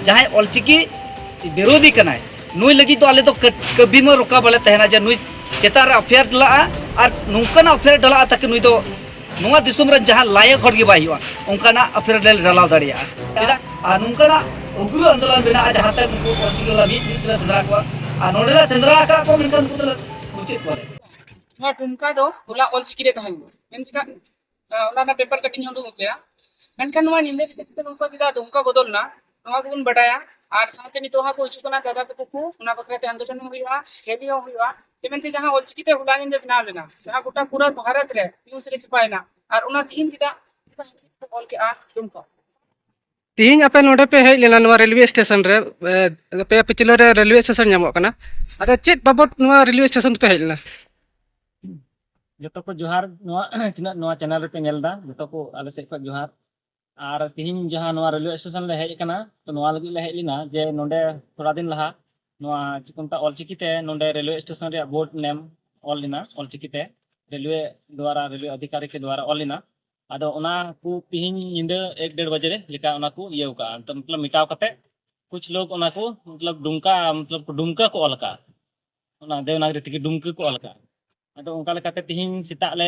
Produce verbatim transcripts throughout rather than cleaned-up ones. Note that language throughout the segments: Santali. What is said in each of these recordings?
ᱡᱟᱦᱟᱸᱭ ᱚᱞᱪᱤᱠᱤ ᱵᱤᱨᱳᱫᱷᱤ ᱠᱟᱱᱟᱭ, ᱱᱩᱭ ᱞᱟᱹᱜᱤᱫ ᱫᱚ ᱟᱞᱮ ᱫᱚ ᱠᱟᱹ- ᱠᱟᱹᱵᱤ ᱢᱟ ᱨᱚᱠᱟ ᱵᱟᱞᱮ ᱛᱟᱦᱮᱱᱟ ᱡᱮ ᱱᱩᱭ ᱪᱮᱛᱟᱱ ᱨᱮ ᱮᱯᱷ ᱟᱭ ᱟᱨ ᱰᱷᱟᱞᱟᱜᱼᱟ, ᱟᱨ ᱱᱚᱝᱠᱟᱱᱟᱜ ᱮᱯᱷ ᱟᱭ ᱟᱨ ᱰᱷᱟᱞᱟᱜᱼᱟ ᱛᱟᱠᱤ ᱱᱩᱭ ᱫᱚ ᱱᱚᱣᱟ ᱫᱤᱥᱚᱢ ᱨᱮᱱ ᱡᱟᱦᱟᱸ ᱞᱟᱭᱚᱠ ᱦᱚᱲ ᱜᱮ ᱵᱟᱭ ᱦᱩᱭᱩᱜᱼᱟ, ᱚᱱᱠᱟᱱᱟᱜ ᱮᱯᱷ ᱟᱭ ᱟᱨ ᱞᱮ ᱰᱷᱟᱞᱟᱣ ᱫᱟᱲᱮᱭᱟᱜᱼᱟ᱾ ᱪᱮᱫᱟᱜ? ᱟᱨ ᱱᱚᱝᱠᱟᱱᱟᱜ ᱩᱜᱽᱨᱚ ᱟᱱᱫᱳᱞᱚᱱ ᱢᱮᱱᱟᱜᱼᱟ ᱡᱟᱦᱟᱸ ᱛᱮ ᱱᱩᱠᱩ ᱚᱞᱪᱤᱠᱤ ᱵᱟᱞᱟ ᱢᱤᱫ ᱢᱤᱫ ᱛᱮᱞᱮ ᱥᱮᱸᱫᱽᱨᱟ ᱠᱚᱣᱟ, ᱟᱨ ᱱᱚᱰᱮ ᱞᱮ ᱥᱮᱸᱫᱽᱨᱟ ᱟᱠᱟᱫ ᱠᱚᱣᱟ, ᱢᱮᱱᱠᱷᱟᱱ ᱩᱱᱠᱩ ᱫᱚᱞᱮ ᱢᱩᱪᱟᱹᱫ ᱠᱚᱣᱟ ᱞᱮ᱾ ᱱᱚᱣᱟ ᱰᱩᱢᱠᱟ ᱫᱚ ᱦᱚᱞᱟ ᱚᱞᱪᱤᱠᱤ ᱨᱮ ᱛᱟᱦᱮᱸ ᱞᱮᱱᱟ, ᱢᱮᱱ ᱪᱮᱫᱟᱜ? ᱟᱸ, ᱚᱱᱟ ᱨᱮᱱᱟᱜ ᱯᱮᱯᱟᱨ ᱠᱟᱹᱴᱤᱡ ᱤᱧ ᱩᱰᱩᱠ ᱟᱯᱮᱭᱟ᱾ ᱢᱮᱱᱠᱷᱟᱱ ᱱᱚᱣᱟ ᱧᱤᱫᱟᱹ ᱠᱷᱟᱹᱛᱤᱨ ᱛᱮ ᱱᱚᱝᱠᱟ ᱪᱮᱫᱟᱜ ᱰᱩᱢᱠᱟ ᱵᱚᱫᱚᱞ ᱮᱱᱟ, ᱱᱚᱣᱟ ᱜᱮᱵᱚᱱ ᱵᱟᱰᱟᱭᱟ᱾ ᱟᱨ ᱥᱟᱶᱛᱮ ᱱᱤᱛᱚᱜ ᱦᱚᱸᱠᱚ ᱦᱤᱡᱩᱜ ᱠᱟᱱᱟ ᱫᱟᱫᱟ ᱛᱟᱠᱚ ᱠᱚ, ᱚᱱᱟ ᱵᱟᱠᱷᱨᱟ ᱛᱮ ᱟᱱᱫᱳᱞᱚᱱ ᱦᱚᱸ ᱦᱩᱭᱩᱜᱼᱟ, ᱨᱮᱞᱤ ᱦᱚᱸ ᱦᱩᱭᱩᱜᱼᱟ᱾ ᱛᱮ ᱢᱮᱱᱛᱮ ᱡᱟᱦᱟᱸ ᱚᱞᱪᱤᱠᱤ ᱛᱮ ᱦᱚᱞᱟ ᱧᱤᱫᱟᱹ ᱵᱮᱱᱟᱣ ᱞᱮᱱᱟ, ᱡᱟᱦᱟᱸ ᱜᱚᱴᱟ ᱯᱩᱨᱟᱹ ᱵᱷᱟᱨᱚᱛ ᱨᱮ ᱱᱤᱭᱩᱡᱽ ᱨᱮ ᱪᱷᱟᱯᱟᱭᱮᱱᱟ, ᱟᱨ ᱚᱱᱟ ᱛᱤᱦᱤᱧ ᱪᱮᱫᱟᱜ ᱚᱞ ᱠᱮᱜᱼᱟ ᱰᱩᱢᱠᱟ? ᱛᱤᱦᱤᱧ ᱟᱯᱮ ᱱᱚᱰᱮ ᱯᱮ ᱦᱮᱡ ᱞᱮᱱᱟ ᱱᱚᱣᱟ ᱨᱮᱞᱣᱮ ᱥᱴᱮᱥᱚᱱ ᱨᱮ, ᱮ, ᱟᱯᱮᱭᱟᱜ ᱯᱤᱪᱷᱞᱟᱹ ᱨᱮ ᱨᱮᱞᱣᱮ ᱥᱴᱮᱥᱚᱱ ᱧᱟᱢᱚᱜ ᱠᱟᱱᱟ, ᱟᱫᱚ ᱪᱮᱫ ᱵᱟᱵᱚᱛ ᱱᱚᱣᱟ ᱨᱮᱞᱣᱮ ᱥᱴᱮᱥᱚᱱ ᱯᱮ ᱦᱮᱡ ᱞᱮᱱᱟ? ᱡᱚᱛᱚ ᱠᱚ ᱡᱚᱦᱟᱨ, ᱱᱚᱣᱟ ᱛᱤᱱᱟᱹᱜ ᱱᱚᱣᱟ ᱪᱮᱱᱮᱞ ᱨᱮᱯᱮ ᱧᱮᱞ ᱮᱫᱟ, ᱡᱚᱛᱚ ᱠᱚ ᱟᱞᱮ ᱥᱮᱫ ᱠᱷᱚᱱ ᱡᱚᱦᱟᱨ᱾ ᱟᱨ ᱛᱤᱦᱤᱧ ᱡᱟᱦᱟᱸ ᱱᱚᱣᱟ ᱨᱮᱞᱣᱮ ᱥᱴᱮᱥᱚᱱ ᱞᱮ ᱦᱮᱡ ᱟᱠᱟᱱᱟ, ᱛᱚ ᱱᱚᱣᱟ ᱞᱟᱹᱜᱤᱫ ᱞᱮ ᱦᱮᱡ ᱞᱮᱱᱟ ᱡᱮ ᱱᱚᱰᱮ ᱛᱷᱚᱲᱟ ᱫᱤᱱ ᱞᱟᱦᱟ ᱱᱚᱣᱟ ᱪᱮᱫ ᱠᱚ ᱢᱮᱛᱟᱜᱼᱟ, ᱚᱞᱪᱤᱠᱤ ᱛᱮ ᱱᱚᱰᱮ ᱨᱮᱞᱣᱮ ᱥᱴᱮᱥᱚᱱ ᱨᱮᱭᱟᱜ ᱵᱳᱨᱰ ᱱᱮᱢ ᱚᱞ ᱞᱮᱱᱟ, ᱚᱞᱪᱤᱠᱤ ᱛᱮ ᱨᱮᱞᱣᱮ ᱫᱣᱟᱨᱟ, ᱨᱮᱞᱣᱮ ᱚᱫᱷᱤᱠᱟᱨᱤ ᱠᱚ ᱫᱣᱟᱨᱟ ᱚᱞ ᱞᱮᱱᱟ᱾ ᱟᱫᱚ ᱚᱱᱟ ᱠᱚ ᱛᱤᱦᱤᱧ ᱧᱤᱫᱟᱹ ᱮᱠ ᱰᱮᱲ ᱵᱟᱡᱮ ᱨᱮ ᱞᱮᱠᱟ ᱚᱱᱟ ᱠᱚ ᱤᱭᱟᱹ ᱟᱠᱟᱫᱼᱟ, ᱢᱚᱛᱞᱚᱵ ᱢᱮᱴᱟᱣ ᱠᱟᱛᱮ ᱠᱩᱪ ᱞᱳᱜ ᱚᱱᱟ ᱠᱚ ᱢᱚᱛᱞᱚᱵ ᱰᱩᱢᱠᱟ, ᱢᱚᱛᱞᱚᱵ ᱰᱩᱢᱠᱟ ᱠᱚ ᱚᱞ ᱟᱠᱟᱫᱼᱟ, ᱚᱱᱟ ᱫᱮᱵᱽᱱᱟᱜᱽᱨᱤ ᱛᱮᱜᱮ ᱰᱩᱢᱠᱟ ᱠᱚ ᱚᱞ ᱟᱠᱟᱫᱼᱟ᱾ ᱟᱫᱚ ᱚᱱᱠᱟ ᱞᱮᱠᱟᱛᱮ ᱛᱤᱦᱤᱧ ᱥᱮᱛᱟᱜ ᱞᱮ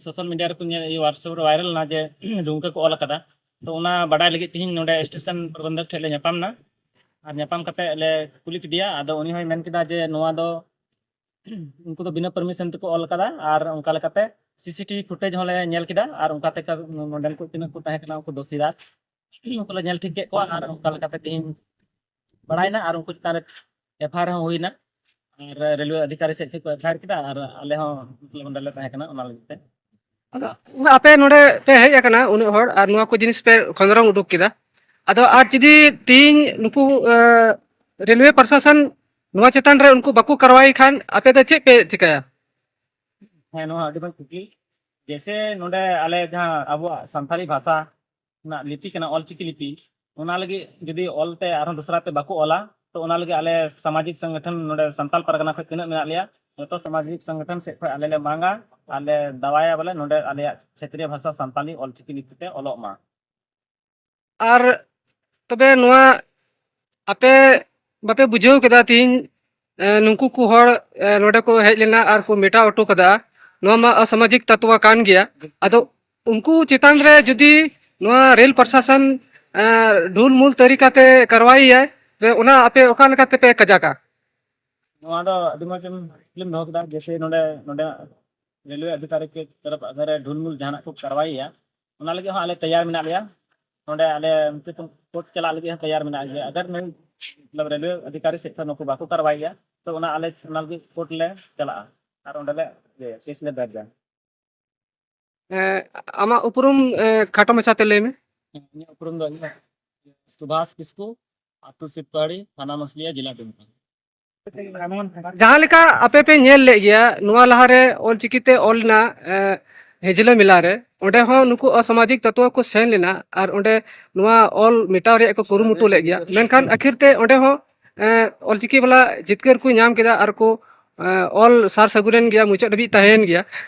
ᱥᱳᱥᱟᱞ ᱢᱤᱰᱤᱭᱟ ᱨᱮᱠᱚ ᱧᱮᱞ, WhatsApp ᱨᱮ ᱵᱷᱟᱭᱨᱟᱞ ᱮᱱᱟ ᱡᱮ ᱰᱩᱢᱠᱟ ᱠᱚ ᱚᱞ ᱟᱠᱟᱫᱟ᱾ ᱛᱚ ᱚᱱᱟ ᱵᱟᱰᱟᱭ ᱞᱟᱹᱜᱤᱫ ᱛᱤᱦᱤᱧ ᱱᱚᱰᱮ ᱥᱴᱮᱥᱚᱱ ᱯᱨᱚᱵᱚᱱᱫᱷᱚᱠ ᱴᱷᱮᱱ ᱞᱮ ᱧᱟᱯᱟᱢ ᱮᱱᱟ᱾ ᱟᱨ ᱧᱟᱯᱟᱢ ᱠᱟᱛᱮ ᱞᱮ ᱠᱩᱞᱤ ᱠᱮᱫᱮᱭᱟ, ᱟᱫᱚ ᱩᱱᱤ ᱦᱚᱸᱭ ᱢᱮᱱ ᱠᱮᱫᱟ ᱡᱮ ᱱᱚᱣᱟ ᱫᱚ ᱩᱱᱠᱩ ᱫᱚ ᱵᱤᱱᱟᱹ ᱯᱟᱨᱢᱤᱥᱚᱱ ᱛᱮᱠᱚ ᱚᱞ ᱟᱠᱟᱫᱟ᱾ ᱟᱨ ᱚᱱᱠᱟ ᱞᱮᱠᱟᱛᱮ ᱥᱤᱥᱤᱴᱤᱵᱷᱤ ᱯᱷᱩᱴᱮᱡᱽ ᱦᱚᱸᱞᱮ ᱧᱮᱞ ᱠᱮᱫᱟ, ᱟᱨ ᱚᱱᱠᱟ ᱛᱮ ᱱᱚᱰᱮᱱ ᱠᱚ ᱛᱤᱱᱟᱹᱜ ᱠᱚ ᱛᱟᱦᱮᱸ ᱠᱟᱱᱟ ᱩᱱᱠᱩ ᱫᱳᱥᱤᱫᱟᱨ ᱩᱱᱠᱩ ᱞᱮ ᱧᱮᱞ ᱴᱷᱤᱠ ᱠᱮᱫ ᱠᱚᱣᱟ᱾ ᱟᱨ ᱚᱱᱠᱟ ᱞᱮᱠᱟᱛᱮ ᱛᱮᱦᱮᱧ ᱵᱟᱲᱟᱭᱮᱱᱟ ᱟᱨ ᱩᱱᱠᱩ ᱪᱮᱛᱟᱱ ᱨᱮ ᱮᱯᱷ ᱟᱭ ᱟᱨ ᱦᱚᱸ ᱦᱩᱭᱱᱟ᱾ ᱟᱨ ᱨᱮᱞᱣᱮ ᱚᱫᱷᱤᱠᱟᱨᱤ ᱥᱮᱫ ᱠᱷᱚᱱ ᱠᱚ ᱮᱯᱷ ᱟᱭ ᱟᱨ ᱠᱮᱫᱟ, ᱟᱨ ᱟᱞᱮ ᱦᱚᱸ ᱢᱚᱛᱞᱚᱵ ᱚᱸᱰᱮ ᱞᱮ ᱛᱟᱦᱮᱸ ᱠᱟᱱᱟ ᱚᱱᱟ ᱞᱟᱹᱜᱤᱫ ᱛᱮ᱾ ᱟᱫᱚ ᱟᱯᱮ ᱱᱚᱰᱮ ᱯᱮ ᱦᱮᱡ ᱟᱠᱟᱱᱟ, ᱩᱱᱟᱹᱜ ᱦᱚᱲ, ᱟᱨ ᱱᱚᱣᱟ ᱠᱚ ᱡᱤᱱᱤᱥ ᱯᱮ ᱠᱷᱚᱸᱫᱽᱨᱚᱝ ᱩᱰᱩᱠ ᱠᱮᱫᱟ, ᱟᱫᱚ ᱟᱨ ᱡᱩᱫᱤ ᱛᱮᱦᱮᱧ ᱱᱩᱠᱩ ᱨᱮᱞᱣᱮ ᱯᱨᱚᱥᱟᱥᱚᱱ ᱱᱚᱣᱟ ᱪᱮᱛᱟᱱ ᱨᱮ ᱩᱱᱠᱩ ᱵᱟᱠᱚ ᱠᱟᱨᱣᱟᱭ ᱠᱷᱟᱱ ᱟᱯᱮ ᱫᱚ ᱪᱮᱫ ᱯᱮ ᱪᱤᱠᱟᱹᱭᱟ? ᱦᱮᱸ, ᱱᱚᱣᱟ ᱟᱹᱰᱤ ᱢᱚᱡᱽ ᱠᱩᱠᱞᱤ᱾ ᱡᱮᱭᱥᱮ ᱱᱚᱰᱮ ᱟᱞᱮ ᱡᱟᱦᱟᱸ ᱟᱵᱚᱣᱟᱜ ᱥᱟᱱᱛᱟᱲᱤ ᱵᱷᱟᱥᱟ ᱨᱮᱱᱟᱜ ᱞᱤᱯᱤ ᱠᱟᱱᱟ, ᱚᱞᱪᱤᱠᱤ ᱞᱤᱯᱤ, ᱚᱱᱟ ᱞᱟᱹᱜᱤᱫ ᱡᱩᱫᱤ ᱚᱞᱛᱮ ᱟᱨᱦᱚᱸ ᱫᱚᱥᱨᱟ ᱛᱮ ᱵᱟᱠᱚ ᱚᱞᱟ, ᱛᱚ ᱚᱱᱟ ᱞᱟᱹᱜᱤᱫ ᱟᱞᱮ ᱥᱟᱢᱟᱡᱤᱠ ᱥᱚᱝᱜᱚᱴᱷᱚᱱ ᱱᱚᱰᱮ ᱥᱟᱱᱛᱟᱞ ᱯᱟᱨᱜᱟᱱᱟ ᱠᱷᱚᱱ ᱛᱤᱱᱟᱹᱜ ᱢᱮᱱᱟᱜ ᱞᱮᱭᱟ, ᱡᱚᱛᱚ ᱥᱟᱢᱟᱡᱤᱠ ᱥᱚᱝᱜᱚᱴᱷᱚᱱ ᱥᱮᱫ ᱠᱷᱚᱱ ᱟᱞᱮ ᱞᱮ ᱢᱟᱝᱟ ᱟᱨ ᱞᱮ ᱫᱟᱣᱟᱭᱟ ᱵᱚᱞᱮ ᱱᱚᱰᱮ ᱟᱞᱮᱭᱟᱜ ᱠᱷᱮᱛᱨᱤᱭᱚ ᱵᱷᱟᱥᱟ ᱥᱟᱱᱛᱟᱞᱤ ᱚᱞᱪᱤᱠᱤ ᱞᱤᱯᱤ ᱛᱮ ᱚᱞᱚᱜ ᱢᱟ᱾ ᱟᱨ ᱛᱚᱵᱮ ᱱᱚᱣᱟ ᱟᱯᱮ ᱵᱟᱯᱮ ᱵᱩᱡᱷᱟᱹᱣ ᱠᱮᱫᱟ ᱛᱤᱦᱤᱧ, ᱮ, ᱱᱩᱠᱩ ᱠᱚ ᱦᱚᱲ, ᱮ, ᱱᱚᱰᱮ ᱠᱚ ᱦᱮᱡ ᱞᱮᱱᱟ ᱟᱨ ᱠᱚ ᱢᱮᱴᱟᱣ ᱦᱚᱴᱚ ᱠᱟᱫᱟ? ᱱᱚᱣᱟ ᱢᱟ ᱚᱥᱟᱢᱟᱡᱤᱠ ᱛᱟᱛᱣᱟ ᱠᱟᱱ ᱜᱮᱭᱟ᱾ ᱟᱫᱚ ᱩᱱᱠᱩ ᱪᱮᱛᱟᱱ ᱨᱮ ᱡᱩᱫᱤ ᱱᱚᱣᱟ ᱨᱮᱞ ᱯᱨᱚᱥᱟᱥᱚᱱ, ᱮ, ᱰᱷᱩᱞᱢᱩᱞ ᱛᱟᱹᱨᱤᱠᱟ ᱛᱮ ᱠᱟᱨᱣᱟᱭ ᱭᱟᱭ, ᱛᱚᱵᱮ ᱚᱱᱟ ᱟᱯᱮ ᱚᱠᱟ ᱞᱮᱠᱟ ᱛᱮᱯᱮ ᱠᱟᱡᱟᱠᱟ? ᱱᱚᱣᱟ ᱫᱚ ᱟᱹᱰᱤ ᱢᱚᱡᱽ ᱮᱢ ᱠᱩᱠᱞᱤᱢ ᱫᱚᱦᱚ ᱠᱮᱫᱟ᱾ ᱡᱮᱭᱥᱮ ᱱᱚᱰᱮ, ᱱᱚᱰᱮ ᱨᱮᱞᱣᱮ ᱟᱫᱷᱤᱠᱟᱨᱤᱠ ᱠᱚ ᱛᱚᱨᱚᱯ ᱟᱜᱟᱨ ᱰᱷᱩᱞᱢᱩᱞ ᱡᱟᱦᱟᱱᱟᱜ ᱠᱚ ᱠᱟᱨᱣᱟᱭ ᱭᱟ, ᱚᱱᱟ ᱞᱟᱹᱜᱤᱫ ᱦᱚᱸ ᱟᱞᱮ ᱛᱮᱭᱟᱨ ᱢᱮᱱᱟᱜ ᱞᱮᱭᱟ᱾ ᱱᱚᱰᱮ ᱟᱞᱮ ᱩᱱᱠᱩ ᱠᱚ ᱠᱳᱨᱴ ᱪᱟᱞᱟᱜ ᱞᱟᱹᱜᱤᱫ ᱦᱚᱸ ᱛᱮᱭᱟᱨ ᱢᱮᱱᱟᱜ ᱞᱮᱭᱟ᱾ ᱟᱜᱟᱨ ᱱᱩᱭ, ᱢᱚᱛᱞᱚᱵ, ᱨᱮᱞᱣᱮ ᱟᱫᱷᱤᱠᱟᱨᱤ ᱥᱮᱫ ᱠᱷᱚᱱ ᱱᱩᱠᱩ ᱵᱟᱠᱚ ᱠᱟᱨᱣᱟᱭ ᱜᱮᱭᱟ, ᱛᱚ ᱚᱱᱟ ᱟᱞᱮ ᱚᱱᱟ ᱞᱟᱹᱜᱤᱫ ᱠᱳᱨᱴ ᱞᱮ ᱪᱟᱞᱟᱜᱼᱟ ᱟᱨ ᱚᱸᱰᱮ ᱞᱮ ᱤᱭᱟᱹᱭᱟ, ᱠᱮᱥ ᱞᱮ ᱫᱟᱨᱡᱟ᱾ ᱮᱸ, ᱟᱢᱟᱜ ᱩᱯᱨᱩᱢ, ᱮᱸ, ᱠᱷᱟᱴᱚ ᱢᱟᱪᱷᱟᱛᱮ ᱞᱟᱹᱭ ᱢᱮ᱾ ᱤᱧᱟᱹᱜ ᱩᱯᱨᱩᱢ ᱫᱚ ᱤᱧ ᱥᱩᱵᱷᱟᱥ ᱠᱤᱥᱠᱩ, ᱟᱹᱛᱩ ᱥᱤᱵᱯᱟᱦᱟᱲᱤ, ᱛᱷᱟᱱᱟ ᱢᱟᱥᱞᱤᱭᱟ, ᱡᱮᱞᱟ ᱫᱩᱢᱠᱟ᱾ ᱡᱟᱦᱟᱸ ᱞᱮᱠᱟ ᱟᱯᱮ ᱯᱮ ᱧᱮᱞ ᱞᱮᱫ ᱜᱮᱭᱟ, ᱱᱚᱣᱟ ᱞᱟᱦᱟᱨᱮ ᱚᱞᱪᱤᱠᱤ ᱛᱮ ᱚᱞ ᱞᱮᱱᱟ, ᱮᱸ, ᱦᱤᱡᱽᱞᱟᱹ ᱢᱮᱞᱟ ᱨᱮ, ᱚᱸᱰᱮ ᱦᱚᱸ ᱱᱩᱠᱩ ᱚᱥᱟᱢᱟᱡᱤᱠ ᱛᱚᱛᱣᱚ ᱠᱚ ᱥᱮᱱ ᱞᱮᱱᱟ ᱟᱨ ᱚᱸᱰᱮ ᱱᱚᱣᱟ ᱚᱞ ᱢᱮᱴᱟᱣ ᱨᱮᱭᱟᱜ ᱠᱚ ᱠᱩᱨᱩᱢᱩᱴᱩ ᱞᱮᱫ ᱜᱮᱭᱟ᱾ ᱢᱮᱱᱠᱷᱟᱱ ᱟᱹᱠᱷᱤᱨ ᱛᱮ ᱚᱸᱰᱮ ᱦᱚᱸ, ᱮᱸ, ᱚᱞᱪᱤᱠᱤ ᱵᱟᱞᱟ ᱡᱤᱛᱠᱟᱹᱨ ᱠᱚ ᱧᱟᱢ ᱠᱮᱫᱟ ᱟᱨ ᱠᱚ, ᱮᱸ, ᱚᱞ ᱥᱟᱨ ᱥᱟᱹᱜᱩᱱᱮᱱ ᱜᱮᱭᱟ, ᱢᱩᱪᱟᱹᱫ ᱫᱷᱟᱹᱵᱤᱡ ᱛᱟᱦᱮᱸᱭᱮᱱ ᱜᱮᱭᱟ᱾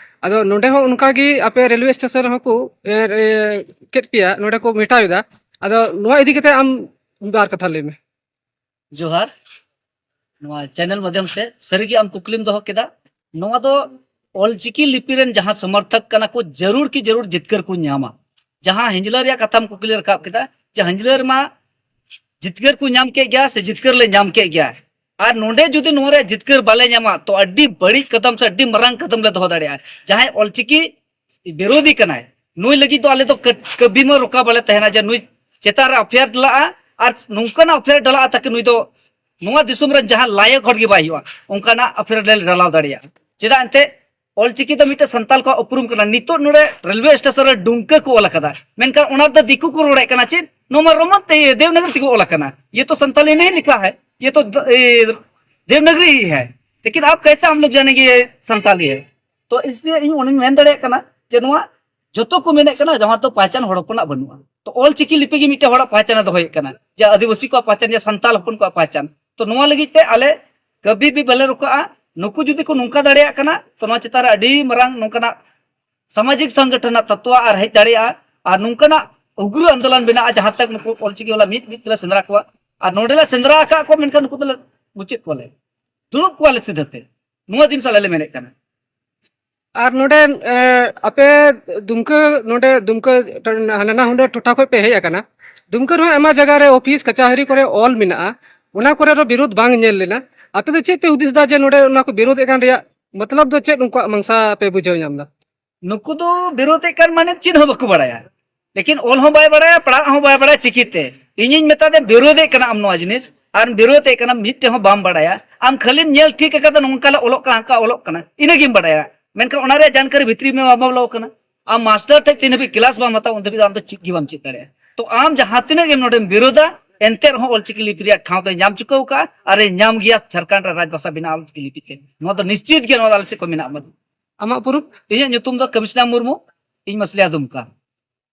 ᱟᱫᱚ ᱱᱚᱸᱰᱮ ᱦᱚᱸ ᱚᱱᱠᱟ ᱜᱮ ᱟᱯᱮ ᱨᱮᱞᱣᱮ ᱥᱴᱮᱥᱚᱱ ᱨᱮᱦᱚᱸ ᱠᱚ, ᱮᱸ, ᱮᱸ, ᱠᱮᱫ ᱯᱮᱭᱟ, ᱱᱚᱸᱰᱮ ᱠᱚ ᱢᱮᱴᱟᱣ ᱮᱫᱟ᱾ ᱟᱫᱚ ᱱᱚᱣᱟ ᱤᱫᱤ ᱠᱟᱛᱮ ᱟᱢ ᱵᱟᱨ ᱠᱟᱛᱷᱟ ᱞᱟᱹᱭ ᱢᱮ᱾ ᱡᱚᱦᱟᱨ᱾ ᱱᱚᱣᱟ ᱪᱮᱱᱮᱞ ᱢᱟᱫᱽᱫᱷᱚᱢ ᱛᱮ ᱥᱟᱹᱨᱤᱜᱮ ᱟᱢ ᱠᱩᱠᱞᱤᱢ ᱫᱚᱦᱚ ᱠᱮᱫᱟ᱾ ᱱᱚᱣᱟ ᱫᱚ ᱚᱞᱪᱤᱠᱤ ᱞᱤᱯᱤ ᱨᱮᱱ ᱡᱟᱦᱟᱸ ᱥᱚᱢᱚᱨᱛᱷᱚᱠ ᱠᱟᱱᱟ ᱠᱚ, ᱡᱟᱹᱨᱩᱲ ᱠᱤ ᱡᱟᱹᱨᱩᱲ ᱡᱤᱛᱠᱟᱹᱨ ᱠᱚ ᱧᱟᱢᱟ᱾ ᱡᱟᱦᱟᱸ ᱦᱤᱧᱡᱽᱞᱟᱹ ᱨᱮᱭᱟᱜ ᱠᱟᱛᱷᱟᱢ ᱠᱩᱠᱞᱤ ᱨᱟᱠᱟᱵ ᱠᱮᱫᱟ, ᱡᱮ ᱦᱤᱧᱡᱽᱞᱟᱹ ᱨᱮᱢᱟ ᱡᱤᱛᱠᱟᱹᱨ ᱠᱚ ᱧᱟᱢ ᱠᱮᱫ ᱜᱮᱭᱟ ᱥᱮ ᱡᱤᱛᱠᱟᱹᱨ ᱞᱮ ᱧᱟᱢ ᱠᱮᱫ ᱜᱮᱭᱟ, ᱟᱨ ᱱᱚᱰᱮ ᱡᱩᱫᱤ ᱱᱚᱣᱟ ᱨᱮᱭᱟᱜ ᱡᱤᱛᱠᱟᱹᱨ ᱵᱟᱞᱮ ᱧᱟᱢᱟ, ᱛᱚ ᱟᱹᱰᱤ ᱵᱟᱹᱲᱤᱡ ᱠᱟᱫᱟᱢ ᱥᱮ ᱟᱹᱰᱤ ᱢᱟᱨᱟᱝ ᱠᱟᱫᱟᱢ ᱞᱮ ᱫᱚᱦᱚ ᱫᱟᱲᱮᱭᱟᱜᱼᱟ᱾ ᱡᱟᱦᱟᱸᱭ ᱚᱞᱪᱤᱠᱤ ᱵᱤᱨᱳᱫᱷᱤ ᱠᱟᱱᱟᱭ, ᱱᱩᱭ ᱞᱟᱹᱜᱤᱫ ᱫᱚ ᱟᱞᱮ ᱫᱚ ᱠᱟᱹ-, ᱠᱟᱹᱵᱤ ᱢᱟ ᱨᱚᱠᱟ ᱵᱟᱞᱮ ᱛᱟᱦᱮᱱᱟ ᱡᱮ ᱱᱩᱭ ᱪᱮᱛᱟᱱ ᱨᱮ ᱮᱯᱷ ᱟᱭ ᱟᱨ ᱰᱟᱞᱟᱜᱼᱟ, ᱟᱨ ᱱᱚᱝᱠᱟᱱᱟᱜ ᱮᱯᱷ ᱟᱭ ᱟᱨ ᱰᱟᱞᱟᱜᱼᱟ ᱛᱟᱠᱤ ᱱᱩᱭ ᱫᱚ ᱱᱚᱣᱟ ᱫᱤᱥᱚᱢ ᱨᱮᱱ ᱡᱟᱦᱟᱸ ᱞᱟᱭᱚᱠ ᱦᱚᱲ ᱜᱮ ᱵᱟᱭ ᱦᱩᱭᱩᱜᱼᱟ, ᱚᱱᱠᱟᱱᱟᱜ ᱮᱯᱷ ᱟᱭ ᱟᱨ ᱞᱮ ᱰᱟᱞᱟᱣ ᱫᱟᱲᱮᱭᱟᱜᱼᱟ᱾ ᱪᱮᱫᱟᱜ ᱮᱱᱛᱮ ᱚᱞᱪᱤᱠᱤ ᱫᱚ ᱢᱤᱫᱴᱮᱱ ᱥᱟᱱᱛᱟᱞ ᱠᱚᱣᱟᱜ ᱩᱯᱨᱩᱢ ᱠᱟᱱᱟ᱾ ᱱᱤᱛᱚᱜ ᱱᱚᱰᱮ ᱨᱮᱞᱣᱮ ᱥᱴᱮᱥᱚᱱ ᱨᱮ ᱰᱩᱝᱠᱟᱹ ᱠᱚ ᱚᱞ ᱟᱠᱟᱫᱟ, ᱢᱮᱱᱠᱷᱟᱱ ᱚᱱᱟ ᱨᱮᱫᱚ ᱫᱤᱠᱩ ᱠᱚ ᱨᱚᱲᱮᱫ ᱠᱟᱱᱟ ᱪᱮᱫ, ᱱᱚᱣᱟ ᱢᱟ ᱨᱳᱢᱟᱱ ᱛᱮ, ᱤᱭᱟᱹ, ᱫᱮᱵᱽᱱᱟᱜᱚᱨᱤ ᱛᱮᱠᱚ ᱚᱞ ᱟᱠᱟᱱᱟ᱾ ᱤᱭᱟᱹ ᱛᱚ ᱥᱟᱱᱛᱟᱞᱤ ᱱᱟᱦᱤ ᱞᱤᱠᱷᱟ ᱦᱟᱭ, ᱤᱭᱟᱹ ᱛᱚ ᱫ-, ᱤᱭᱟᱹ, ᱫᱮᱵᱽᱱᱟᱜᱚᱨᱤ ᱦᱤ ᱦᱟᱭ, ᱞᱮᱠᱤᱱ ᱟᱯ ᱠᱟᱭᱥᱮ ᱦᱟᱢ ᱞᱳᱜ ᱡᱟᱱᱮᱝᱜᱮ ᱥᱟᱱᱛᱟᱞᱤ ᱦᱟᱭ? ᱛᱚ ᱤᱥᱞᱤᱭᱮ ᱤᱧ ᱩᱱᱤᱧ ᱢᱮᱱ ᱫᱟᱲᱮᱭᱟᱜ ᱠᱟᱱᱟ ᱡᱮ ᱱᱚᱣᱟ ᱡᱚᱛᱚ ᱠᱚ ᱢᱮᱱᱮᱫ ᱠᱟᱱᱟ ᱡᱟᱦᱟᱸ ᱫᱚ ᱯᱟᱦᱪᱟᱱ ᱦᱚᱲ ᱦᱚᱯᱚᱱᱟᱜ ᱵᱟᱹᱱᱩᱜᱼᱟ᱾ ᱛᱚ ᱚᱞ ᱪᱤᱠᱤ ᱞᱤᱯᱤ ᱜᱮ ᱢᱤᱫᱴᱮᱱ ᱦᱚᱲᱟᱜ ᱯᱟᱦᱪᱟᱱᱮ ᱫᱚᱦᱚᱭᱮᱫ ᱠᱟᱱᱟ, ᱡᱮ ᱟᱹᱫᱤᱵᱟᱹᱥᱤ ᱠᱚᱣᱟᱜ ᱯᱟᱦᱪᱟᱱ, ᱡᱮ ᱥᱟᱱᱛᱟᱞ ᱦᱚᱯᱚᱱ ᱠᱚᱣᱟᱜ ᱯᱟᱦᱪᱟᱱ᱾ ᱛᱚ ᱱᱚᱣᱟ ᱞᱟᱹᱜᱤᱫ ᱛᱮ ᱟᱞᱮ ᱠᱟᱹᱵᱷᱤ ᱵᱷᱤ ᱵᱟᱞᱮ ᱨᱩᱠᱟᱜᱼᱟ᱾ ᱱᱩᱠᱩ ᱡᱩᱫᱤ ᱠᱚ ᱱᱚᱝᱠᱟ ᱫᱟᱲᱮᱭᱟᱜ ᱠᱟᱱᱟ, ᱛᱚ ᱱᱚᱣᱟ ᱪᱮᱛᱟᱱ ᱨᱮ ᱟᱹᱰᱤ ᱢᱟᱨᱟᱝ ᱱᱚᱝᱠᱟᱱᱟᱜ ᱥᱟᱢᱟᱡᱤᱠ ᱥᱚᱝᱜᱚᱴᱷᱚᱱ ᱨᱮᱱᱟᱜ ᱛᱚᱛᱣᱟ ᱟᱨ ᱦᱮᱡ ᱫᱟᱲᱮᱭᱟᱜᱼᱟ, ᱟᱨ ᱱᱚᱝᱠᱟᱱᱟᱜ ᱩᱜᱽᱨᱚ ᱟᱱᱫᱳᱞᱚᱱ ᱵᱮᱱᱟᱜᱼᱟ ᱡᱟᱦᱟᱸ ᱛᱟᱠ ᱱᱩᱠᱩ ᱚᱞᱪᱤᱠᱤ ᱵᱟᱞᱟ ᱢᱤᱫ ᱢᱤᱫ ᱛᱮᱞᱮ ᱥᱮᱸᱫᱽᱨᱟ ᱠᱚᱣᱟ᱾ ᱟᱨ ᱱᱚᱰᱮ ᱞᱮ ᱥᱮᱸᱫᱽᱨᱟ ᱟᱠᱟᱫ ᱠᱚᱣᱟ, ᱢᱮᱱᱠᱷᱟᱱ ᱱᱩᱠᱩ ᱫᱚᱞᱮ ᱢᱩᱪᱟᱹᱫ ᱠᱚᱣᱟᱞᱮ, ᱫᱩᱲᱩᱵ ᱠᱚᱣᱟᱞᱮ ᱥᱤᱫᱷᱟᱹ ᱛᱮ᱾ ᱱᱚᱣᱟ ᱡᱤᱱᱤᱥ ᱟᱞᱮ ᱞᱮ ᱢᱮᱱᱮᱫ ᱠᱟᱱᱟ᱾ ᱟᱨ ᱱᱚᱰᱮ ᱮ, ᱟᱯᱮ ᱫᱩᱢᱠᱟᱹ, ᱱᱚᱰᱮ ᱫᱩᱢᱠᱟᱹ ᱦᱟᱱᱟ ᱦᱩᱱᱟᱹ ᱴᱚᱴᱷᱟ ᱠᱷᱚᱱ ᱯᱮ ᱦᱮᱡ ᱟᱠᱟᱱᱟ᱾ ᱫᱩᱢᱠᱟᱹ ᱨᱮᱦᱚᱸ ᱟᱭᱢᱟ ᱡᱟᱭᱜᱟ ᱨᱮ ᱚᱯᱷᱤᱥ ᱠᱟᱪᱟᱦᱟᱹᱨᱤ ᱠᱚᱨᱮ ᱚᱞ ᱢᱮᱱᱟᱜᱼᱟ, ᱚᱱᱟ ᱠᱚᱨᱮ ᱫᱚ ᱵᱤᱨᱳᱫᱷ ᱵᱟᱝ ᱧᱮᱞ ᱞᱮᱱᱟ᱾ ᱟᱯᱮ ᱫᱚ ᱪᱮᱫ ᱯᱮ ᱦᱩᱫᱤᱥ ᱮᱫᱟ ᱡᱮ ᱱᱚᱰᱮ ᱚᱱᱟ ᱠᱚ ᱵᱤᱨᱳᱫᱷ ᱮᱫ ᱠᱟᱱ ᱨᱮᱭᱟᱜ ᱢᱚᱛᱞᱚᱵ ᱫᱚ ᱪᱮᱫ? ᱩᱱᱠᱩᱣᱟᱜ ᱢᱟᱝᱥᱟ ᱯᱮ ᱵᱩᱡᱷᱟᱹᱣ ᱧᱟᱢ ᱮᱫᱟ? ᱱᱩᱠᱩ ᱫᱚ ᱵᱤᱨᱳᱫᱷ ᱮᱫ ᱠᱟᱱ ᱢᱟᱱᱮ ᱪᱮᱫ ᱦᱚᱸ ᱵᱟᱠᱚ ᱵᱟᱲᱟᱭᱟ, ᱞᱮᱠᱤᱱ ᱚᱞ ᱦᱚᱸ ᱵᱟᱭ ᱵᱟᱲᱟᱭᱟ, ᱯᱟᱲᱦᱟᱜ ᱦᱚᱸ ᱵᱟᱭ ᱵᱟᱲᱟᱭᱟ ᱪᱤᱠᱤᱛᱮ᱾ ᱤᱧᱤᱧ ᱢᱮᱛᱟ ᱫᱮ ᱵᱤᱨᱳᱫᱷ ᱮᱫ ᱠᱟᱱᱟ ᱟᱢ ᱱᱚᱣᱟ ᱡᱤᱱᱤᱥ, ᱟᱨ ᱵᱤᱨᱳᱫᱷ ᱮᱫ ᱠᱟᱱᱟ ᱢᱤᱫᱴᱮᱡ ᱦᱚᱸ ᱵᱟᱢ ᱵᱟᱲᱟᱭᱟ᱾ ᱟᱢ ᱠᱷᱟᱹᱞᱤᱢ ᱧᱮᱞ ᱴᱷᱤᱠ ᱟᱠᱟᱫᱟ ᱱᱚᱝᱠᱟ ᱞᱮ ᱚᱞᱚᱜ ᱠᱟᱱᱟ, ᱦᱟᱱᱠᱟ ᱚᱞᱚᱜ ᱠᱟᱱᱟ, ᱤᱱᱟᱹᱜᱮᱢ ᱵᱟᱲᱟᱭᱟ, ᱢᱮᱱᱠᱷᱟᱱ ᱚᱱᱟ ᱨᱮᱭᱟᱜ ᱡᱟᱱᱠᱟᱨᱤ ᱵᱷᱤᱛᱨᱤ ᱢᱮ ᱵᱟᱢ ᱵᱚᱞᱚ ᱟᱠᱟᱱᱟ᱾ ᱟᱢ ᱢᱟᱥᱴᱟᱨ ᱴᱷᱮᱡ ᱛᱤᱱ ᱦᱟᱹᱵᱤᱡ ᱠᱞᱟᱥ ᱵᱟᱢ ᱦᱟᱛᱟᱣᱟ ᱩᱱ ᱫᱷᱟᱹᱵᱤᱡ ᱫᱚ ᱟᱢ ᱫᱚ ᱪᱮᱫ ᱜᱮ ᱵᱟᱢ ᱪᱮᱫ ᱫᱟᱲᱮᱭᱟᱜᱼᱟ᱾ ᱛᱚ ᱟᱢ ᱡᱟᱦᱟᱸ ᱛᱤᱱᱟᱹᱜ ᱜᱮᱢ ᱱᱚᱰᱮᱢ ᱵᱤᱨᱳᱫᱟ, ᱮᱱᱛᱮ ᱨᱮᱦᱚᱸ ᱚᱞᱪᱤᱠᱤ ᱞᱤᱯᱤ ᱨᱮᱭᱟᱜ ᱴᱷᱟᱶ ᱫᱚᱭ ᱧᱟᱢ ᱪᱩᱠᱟᱹᱣ ᱠᱟᱜᱼᱟ, ᱟᱨᱮ ᱧᱟᱢ ᱜᱮᱭᱟ ᱡᱷᱟᱲᱠᱷᱚᱸᱰ ᱨᱮ ᱨᱟᱡᱽᱵᱷᱟᱥᱟ ᱵᱮᱱᱟᱣ ᱚᱞᱪᱤᱠᱤ ᱞᱤᱯᱤ ᱛᱮ᱾ ᱱᱚᱣᱟ ᱫᱚ ᱱᱤᱥᱪᱤᱛ ᱜᱮ, ᱱᱚᱣᱟ ᱫᱚ ᱟᱞᱮ ᱥᱮᱫ ᱠᱷᱚᱱ ᱢᱮᱱᱟᱜᱼᱟ᱾ ᱟᱢᱟᱜ ᱯᱩᱨᱩᱵ? ᱤᱧᱟᱹᱜ ᱧᱩᱛᱩᱢ ᱫᱚ ᱠᱟᱢᱤᱥᱱᱟ ᱢᱩᱨᱢᱩ, ᱤᱧ ᱢᱟᱹᱥᱞᱤᱭᱟ ᱫᱩᱢᱠᱟ᱾